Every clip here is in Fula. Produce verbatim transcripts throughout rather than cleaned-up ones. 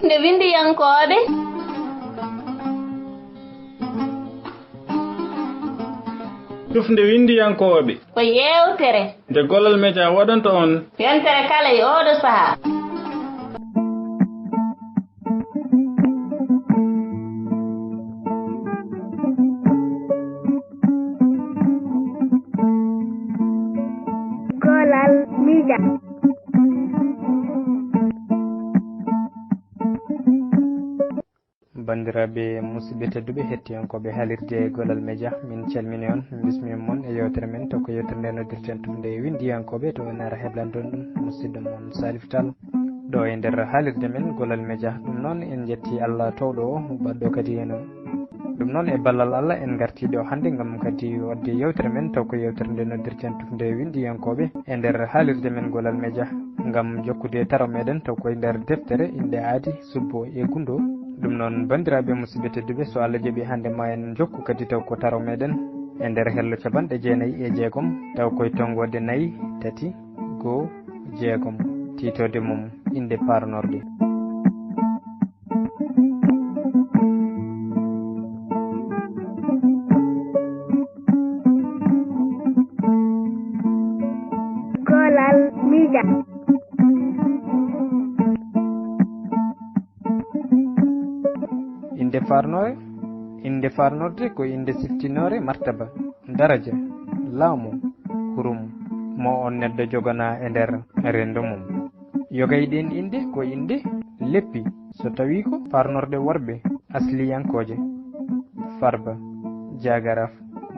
Nde winndiyankooɓe. Tufnde winndiyankooɓe. Ko yeewtere. Nde Golal Media waɗanta on. Yontere kala e ooɗo sahaa. Golal Media. Banndiraaɓe musidɓe tedduɓe, hettiyankooɓe haalirde Golal Media, min calmini on, min mbismii mon e yeewtere men, taw ko yeewtere nde noddirten tufnde winndiyankooɓe, to en ara heblanton ɗum, musidɗo mon Salif Tall. Ɗo e nder haalirde men Golal Media, ɗum noon en njetti Allah toowɗo o, baɗɗo kadi en o. Ɗum noon e ballal Allah en ngartii ɗo hannde ngam kadi waɗde yeewtere men, taw ko yeewtere nde noddirten tufnde winndiyankooɓe e nder haalirde men Golal Media, ngam jokkude taro meɗen taw koye nder deftere Innde Aadi, Subbo e Gundo. Ɗum noon, banndiraaɓe musidɓe tedduɓe, so Allah jaɓii hannde ma en jokku kadi taw ko taro meɗen e nder hello capanɗe jeenayi e jeegom, taw koye tonngoode nayi, tati, goo, jeegom, tiitoode mum Innde Paarnorɗe. Golal Media. Innde faarnoore, innde faarnorɗe ko innde siftinoore martaba, daraja, laamu, hurum, mo on neɗɗo joganaa e nder renndo mum. Yoga e ɗeen innde ko innde leppi, so tawii ko faarnorɗe worɓe asliyankooje, Farba, Jaagaraf,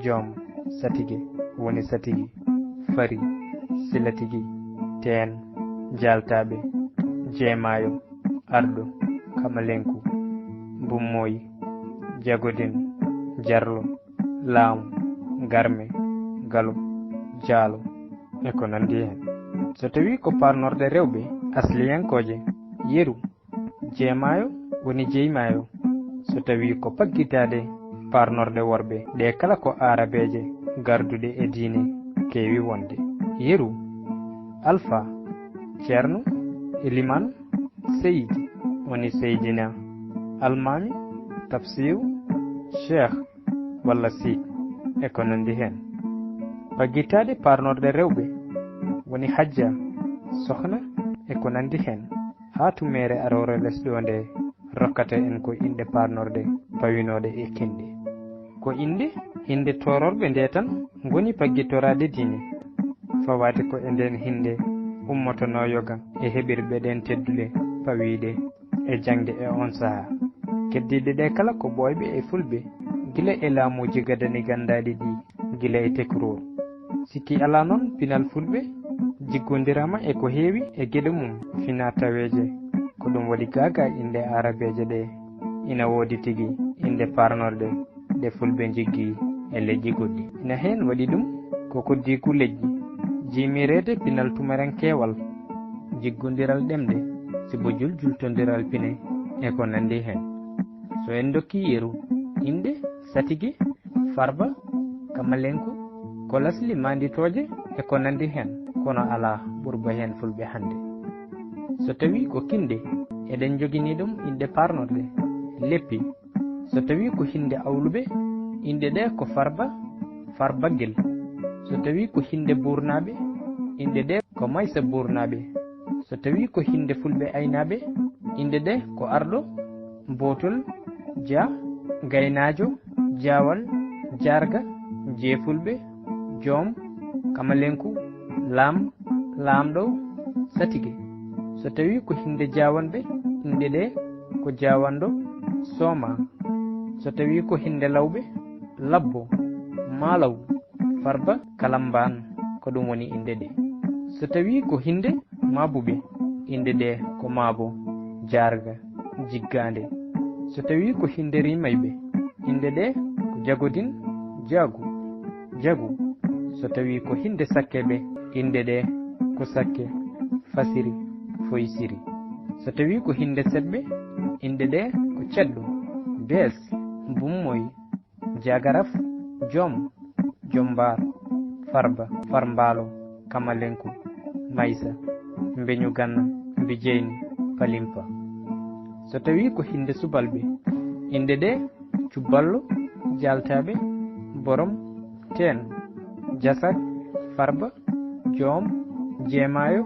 Joom, Satigi, woni Satigi, Fari, Silatigi, Teen, Jaaltaaɓe, Jeemaayo, Arɗo, Kamalenku, Bummooyi, Jagodin, Jarlo, Laamu, Garme, Galo, Jaalo, e ko nanndi heen. So tawii ko paarnorɗe rewɓe asliyankooje, Yeru, Jeemaayo woni Jeymaayo. So tawii ko paggitaade paarnorɗe worɓe, ɗe kala ko aarabeeje garduɗe e diine keewi wonde. Yeru, Alfa, Ceerno, Elimaan, Seydi woni Seydina, Almaami, Tafsiiru, Cheikh, walla Siid, e ko nanndi heen. Paggitaade paarnorɗe rewɓe woni Hajja, Sohna, e ko nanndi heen. Haa tumeere aroore les ɗo nde rokkata en ko inɗe paarnorɗe pawinooɗe e kinɗe. Ko innde, innde toororɓe nde tan ngoni paggitoraade diine. Fawaade ko e ndeen innde ummotonoo yoga e heɓirɓe ɗeen teddule pawiiɗe e jaŋde e oon sahaa. Keddiiɗe ɗe kala ko ɓooyɓe e fulɓe, gila e laamuuji gadani ganndaaɗi ɗi, gila e tekroor. Sikki alaa noon, pinal fulɓe jiggondiraama e ko heewi e geɗe mum fina-taweeje. Ko ɗum waɗi gaa gaa inɗe aarabeeje ɗe ina woodi tigi inɗe paarnorɗe ɗe fulɓe njiggi e leƴƴi goɗɗi. Ina heen waɗi ɗum ko koddiigu leƴƴi, jimireede pinal tumarankeewal, jiggondiral ɗemɗe, sibu juljultondiral pine e ko nanndi heen. So en ndokkii yeru, inɗe, satigi, farba, kamalenku, ko lasli maanditooje e ko nanndi heen, kono alaa ɓurba heen fulɓe hannde. So tawii ko kinɗe, eɗen njogini ɗum inɗe paarnorɗe, leppi. So tawii ko hinnde awluɓe, inɗe ɗe ko farba, farbaggel. So tawii ko hinnde buurnaaɓe, inɗe ɗe ko maysa buurnaaɓe. So tawii ko hinnde fulɓe aynaaɓe, inɗe ɗe ko arɗo, bootol, ja, gaynaajo, jaawal, jaarga, jeefulɓe, joom, kamalenku, laam, laamɗo, satige. So tawii ko hinnde jaawanɓe, inɗe ɗe ko jaawanɗo, sooma. So tawii ko hinnde lawɓe, labbo, maalaw, farba, kalambaan, ko ɗum woni inɗe ɗe. So tawii ko hinnde maabuɓe, inɗe ɗe ko maabo, jaarga, jiggaande. So tawii ko hinnde rimayɓe, inɗe ɗe ko jagodin, jaagu, jagu. So tawii ko hinnde sakkeɓe, inɗe ɗe ko sakke, fasiri, foysiri. So tawii ko hinnde seɗɓe, inɗe ɗe ko ceddo, bees, bummoy, jaagaraf, joom, jommbaar, farba, farmbaalo, kamalenku, maysa, mbeñu ganna, mbijeyni, palimpa. So tawii ko hinnde subalɓe, innde ɗe: Cubballo, Jaaltaaɓe, Borom, Teen, Jasak, Farba, Joom, Jeemaayo,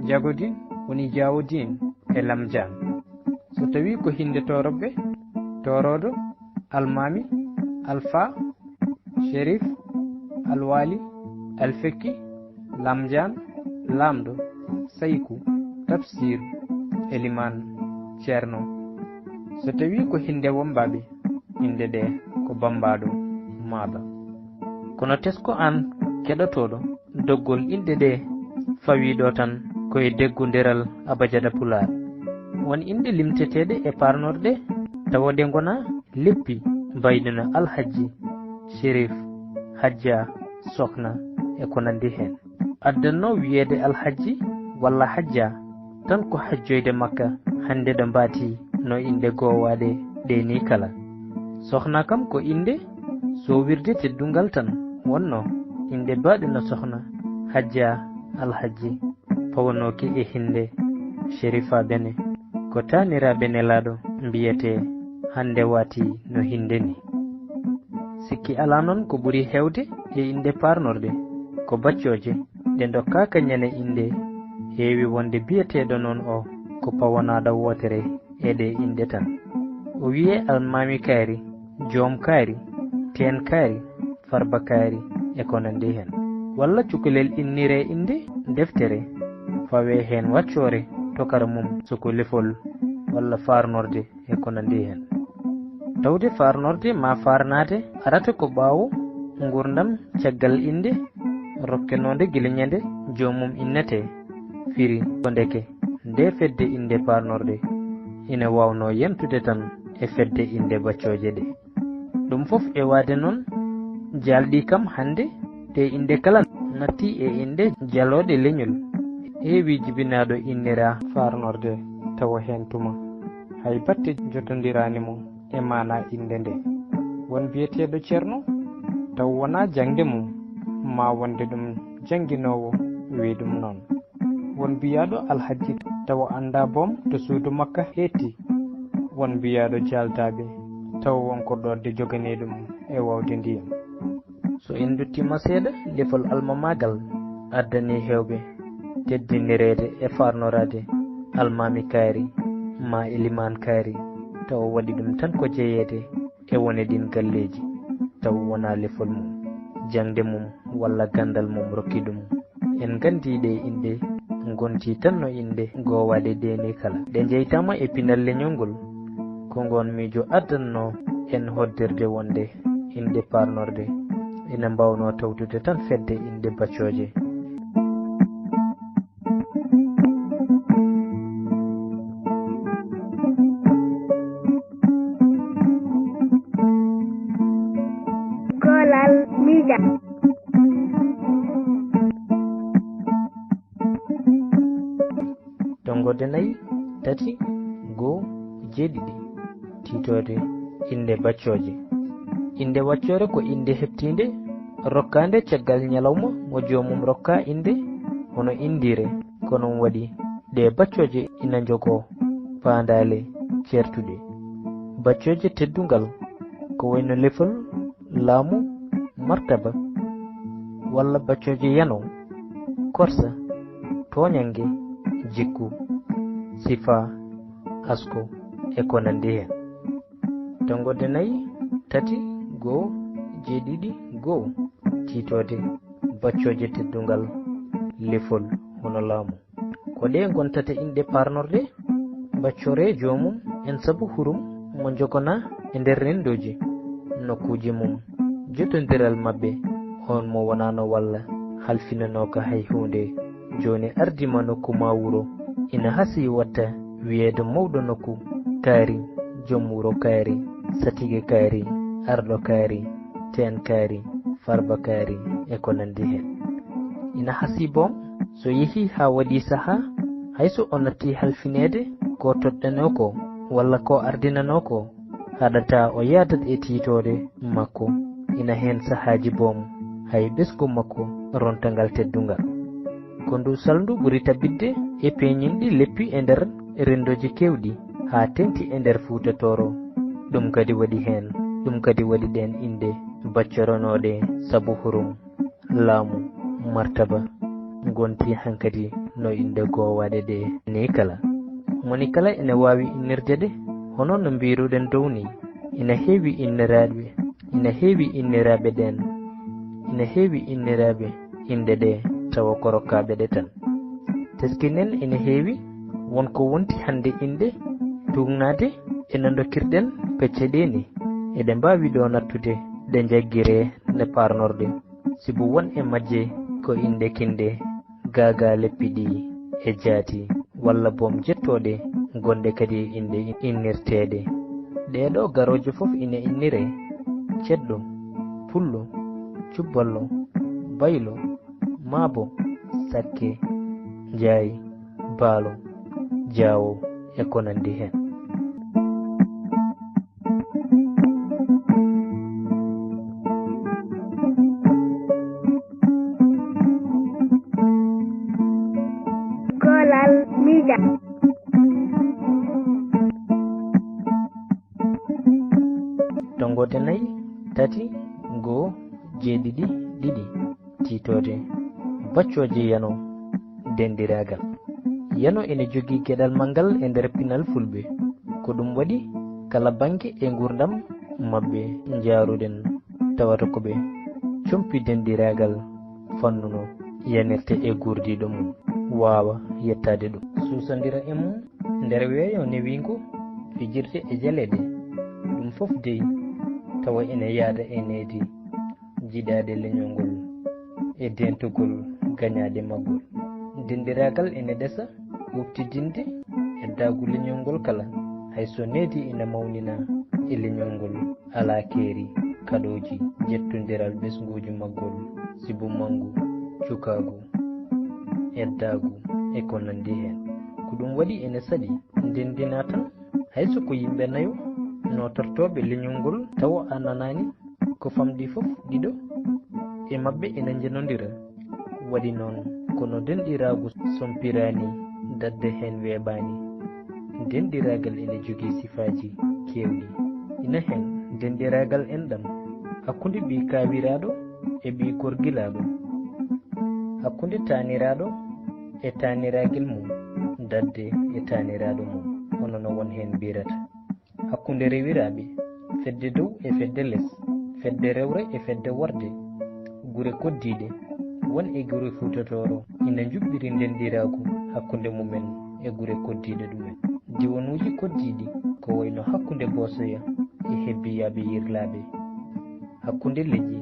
Jagodin, woni Jaawodin, e Lamjaan. So tawii ko hinnde tooroɓɓe: Tooroodo, Almaami, Alfaa, Sherif, Alwaali, Alfekki, Lamjaan, Laamɗo, Sayku, Tafsiir, Elimaan, Ceerno. So tawii ko hinnde wommbaaɓe, innde ɗe ko Bammbaaɗo, Maaba. Kono tesko aan keɗotooɗo, doggol inɗe ɗe fawii ɗo tan ko e deggondiral abajada Pulaar. Won inɗe limteteeɗe e paarnorɗe, tawa ɗe ngonaa leppi, mbaydi no Alhajji, Sherif, Hajja, Sohna, e ko nanndi heen. Addannoo wiyeede Alhajji walla Hajja tan ko hajjoyde Makka hannde ɗo mbaati no inɗe goowaaɗe ɗe nii kala. Sohna kam ko innde sowirde teddungal tan wonnoo, innde baaɗe no Sohna, Hajja, Alhajji, pawanooki e hinnde Sherifaaɓe ne, ko taaniraaɓe Nelaaɗo mbiyetee hannde waati no hinnde nii. Sikki alaa noon ko ɓuri heewde e inɗe paarnorɗe ko baccooje, ɗe ndokkaaka ñande innde, heewi wonde biyeteeɗo noon o ko pawanaaɗo wootere e ɗe inɗe tan. O wiyee Almaami Kaari, Joom Kaari, Teen Kaari, Farba Kaari, e ko nanndi heen. Walla cukalel inniree innde deftere, fawee heen waccoore tokara mum, so ko lefol walla faarnorɗe, e ko nanndi heen. Tawde faarnorɗe maa faarnaade arata ko ɓaawo nguurndam caggal innde rokkenoonde gila ñande joomum innetee, firi ko ndeke nde fedde inɗe paarnorɗe ina waawnoo yentude tan e fedde inɗe baccooje ɗe. Ɗum fof e waade noon, jaalɗi kam hannde ɗe inɗe kala nattii e inɗe jalooɗe leñol. Heewi jibinaaɗo inniraa faarnorɗe tawa heen tuma hay batte jotondiraani mo e maanaa innde nde. Won biyeteeɗo Ceerno taw wonaa jaŋde mum, maa wonde ɗum jannginoowo wii ɗum noon. Won biyaaɗo Alhajji tawa anndaa boom to suudu makka heetti. Won biyaaɗo jaaltaaɓe tawa won ko ɗoodde joganii ɗum e wawde ndiyam. So en nduttiima seeɗa, lefol almamaagal addanii heewɓe teddinireede e faarnoraade Almaami Kaari maa Elimaan Kaari, tawa waɗi ɗum tan ko jeyeede e wone ɗiin galleeji, tawa wonaa lefol mum, jaŋde mum walla ganndal mum rokki ɗum. En nganndii ɗee inɗe ngontii tan no inɗe goowaaɗe ɗee nii kala. Ɗe njeytaama e pinal leñol ngol. Ko ngoon miijo addannoo en hoddirde wonde inɗe paarnorɗe ina mbaawnoo tawtude tan fedde inɗe baccooje. Kolal miija. Tonngoode nayi, tati, goo, jeeɗiɗi. Tiitoode inɗe baccooje. Inɗe waccoore ko inɗe heɓtiinde, rokkaande caggal ñalawma mo joomum rokkaa inɗe, hono inndiire. Ko noon waɗi, ɗee baccooje ina njogoo paandaale ceertuɗe. Baccooje teddungal, ko wayno lefol, laamu, martaba, walla baccooje yano, korsa, tooñannge, jikku, sifaa, asko, e ko nanndi heen. Tonngoode nayi, tati, goo, jeeɗiɗi, goo. Tiitoode baccooje teddungal, lefol, hono laamu. Ko ɗe ngontata inɗe paarnorɗe, baccoore joomum en sabu hurum mo njogonaa e nder renndooji, nokkuuji mum, jotondiral maɓɓe, oon mo wonaano walla halfinanooka hay huunde. Jooni ardiima nokku maa wuro, ina hasii waɗta wiyeede mawɗo nokku kaari, joom wuro kaari, satige kaari, arɗo kaari, teen kaari, farba kaari, e ko nanndi heen. Ina hasii boom, so yehii haa waɗii sahaa, hay so o nattii halfineede ko toɗɗanoo ko walla ko ardinanoo ko, haɗataa o yahdat e tiitoode makko. Ina heen sahaaji boom, hay ɓesngu makko ronta ngal teddungal. Ko ndu salndu ɓuri tabitde e peeñinɗi leppi e nder renndooji keewɗi. haa teŋti e nder Fuuta Tooro. Ɗum kadi waɗi heen, ɗum kadi waɗi ɗeen innde baccoronooɗe sabu hurum, laamu, martaba, ngonti hankadi no innde goowaaɗe ɗe. Ni kala, moni kala ene waawi innirde ɗe, hono no mbiiruɗen dow ni, ina heewi inniraaɓe, ina heewi inniraaɓe ɗeen, ina heewi inniraaɓe inɗe ɗe tawa ko rokkaaɓe ɗe tan. Teskinen ene heewi, won ko wonti hannde inɗe tuugnaade e no ndokkirɗen pecce ɗe ni. Eɗe mbaawi ɗo nattude ɗe njaggiree ne paarnorɗe. Sibu won e majje ko inɗe kinɗe, gaagaa leppi ɗi e jaati walla boom jettooɗe gonɗe kadi e inɗe innirteeɗe. Ɗee ɗo garooje fof ine inniree ceddo, pullo, cubballo, baylo, maabo, sakke, njaay, baalo, jaawo e ko nanndi heen. Kolal mija. Tonngoode nayi, tati, goo, jeeɗiɗi, ɗiɗi. Tiitoode, baccooje yano, denndiraagal. Yano ene jogii geɗal manngal e nder pinal fulɓe. Ko ɗum waɗi kala bannge e nguurndam maɓɓe njaaruɗen, tawata ko ɓe compi denndiraagal fannuno yanirta e guurdiiɗo mum, waawa yettaade ɗum. Suusondira e mum nder weeyo newiingo, fijirde e jaleeɗe. Ɗum fof dey tawa ene yaada e needi jiɗaade leñol ngol e deentugol gañaaɗe maggol. Denndiraagal ene ɗesa woftidinde e daagu leñol ngol kala, hay so needi ina mawnina e leñol ngol alaa keeri, kaɗooji, jettondiral ɓesnguuji maggol, sibu manngu, cukaagu, eddaagu e ko nanndi heen. Ko ɗum waɗi ene saɗi ndenndinaa tan, hay so ko yimɓe nayo nootortooɓe leñol ngol tawa a nanaani ko famɗi fof ɗiɗo e maɓɓe ina njenondira. Waɗi noon, kono denndiraagu sompiraani, dadde heen weeɓaani. Denndiraagal ene jogii sifaaji keewɗi. Ina heen denndiraagal enɗam hakkunde ɓii kaawiraaɗo e ɓii gorgilaaɗo, hakkunde taaniraaɗo e taaniraagel mum, dadde e taaniraaɗo mum, hono no won heen mbirata. Hakkunde rewiraaɓe, fedde dow e fedde les, fedde rewre e fedde worre, gure koddiiɗe, won e gure Fuuta Tooro ina njuɓɓiri ndenndiraagu hakkunde mumen e gure koddiiɗe ɗumen. Diiwanuuji koddiiɗi ko wayno hakkunde Boosoya e Hebbiyaaɓe Yirlaaɓe, hakkunde leƴƴi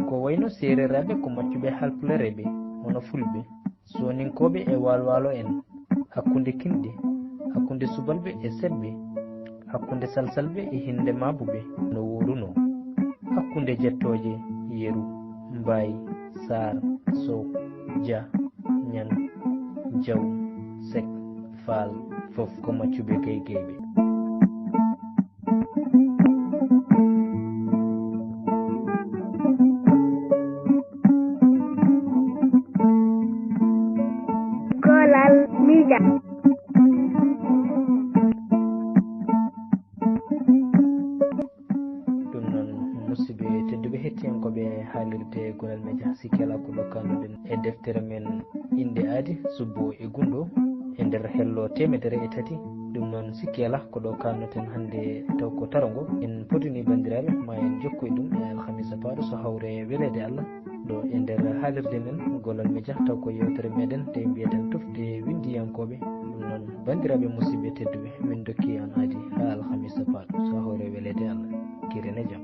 ko wayno Seereraaɓe ko maccuɓe Haalpulareeɓe hono Fulɓe, Sooninkooɓe e Waalwaalo en, hakkunde kinɗe, hakkunde subalɓe e seɓɓe, hakkunde salsalɓe e hinnde maabuɓe no woorunoo, hakkunde jettooje, yeru, mbaay, saar, sow, ja, ñan, jaw, sek, faal, fof ko maccuɓe geygeyɓe. Kolal mija. Ɗum noon, musidɓe tedduɓe, hettiyankooɓe haalirde Gonal Media, sikke alaa ko ɗo kaannoɗen e deftere men Innde Aadi, Subbo e Gunndo, e nder hello teemedere e tati. Ɗum noon, sikke alaa ko ɗo kaannoten hannde, taw ko tarongo. En potini banndiraaɓe, ma en jokkoy ɗum e alhamisa paaɗo, so hawre weleede Allah, ɗo e nder haalirde men Gonal Media, taw ko yeewtere meɗen nde mbiyaten Tufde Winndiyankooɓe. Ɗum noon, banndiraaɓe musidɓe tedduɓe, min ndokki on aadi haa alhamisa paaɗo, so hawre weleede Allah. Kiren e jam.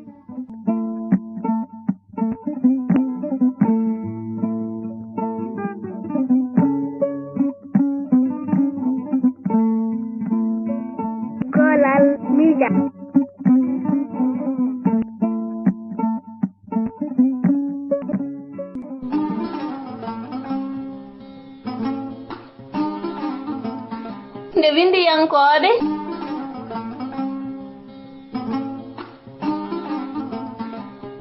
Kolal mija. Nde winndiyankooɓe.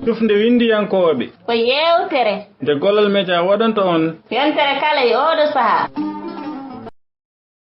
Tufnde winndiyankooɓe. Ko yeewtere. Nde Golal Media waɗanta on. Yontere kala e ooɗo sahaa.